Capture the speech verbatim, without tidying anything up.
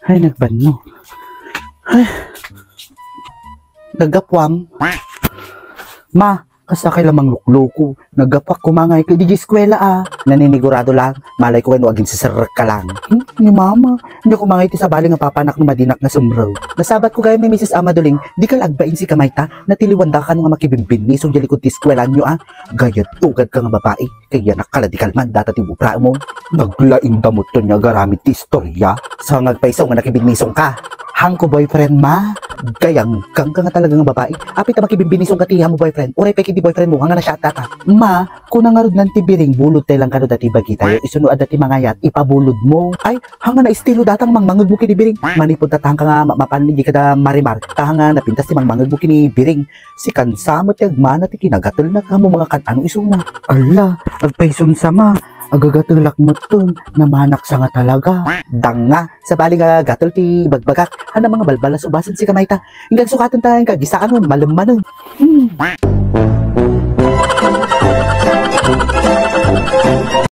Ay, nagbanno. Ay. Naggapuam. Ma, kasta kay lamang lukloko. Naggapuak kumangay kay di eskwela, ah. Naninigurado lang. Malay ko kay no agin siserrek ka lang. Hmm? Ni mama, hindi ko mangay ti sabali nga papanak no madinak nga sumrek. Nasabat ko gayam ni Misis Amaduling, di ka agbain si kamayta, natiliwanda ka no nga makibimbinni, so di likod ti eskwela nyo, ah. Gayat tugad ka nga babae. Kaya nakala di kalman data ti bubra mo. Naglaing damot to niya garamid ti istorya. Sa ngagpaiso nga nakibinnisong ka. Hangko boyfriend ma. Gayang kang ka nga talaga nga babae. Apit a makibinbinisong ka ti amo boyfriend. Uray pay kiti boyfriend mo nga na siya data. Ma, kuna nga rudnan ti biring bulod tay lang kano dati bagita. Isuno adda ti mangayat ipabulod mo. Ay, hanga na estilo datang mangmangeg mo kini biring. Manipod tatang ka nga ma- mapan di kada marimar. Tahanga napintas ti mangmangeg mo kini biring. Si kansa met ti agmana ti kinagatelna kamo mga kan-ano isuna. Ala, agpayson sama, agagatelak metten, namanak sa nga talaga. Danga, sabali nga gatel ti bagbagak, hana mga balbalas ubasan si kamayta. Inggan sukaten ta, ingka gisaangen, malemmanen. Hmm.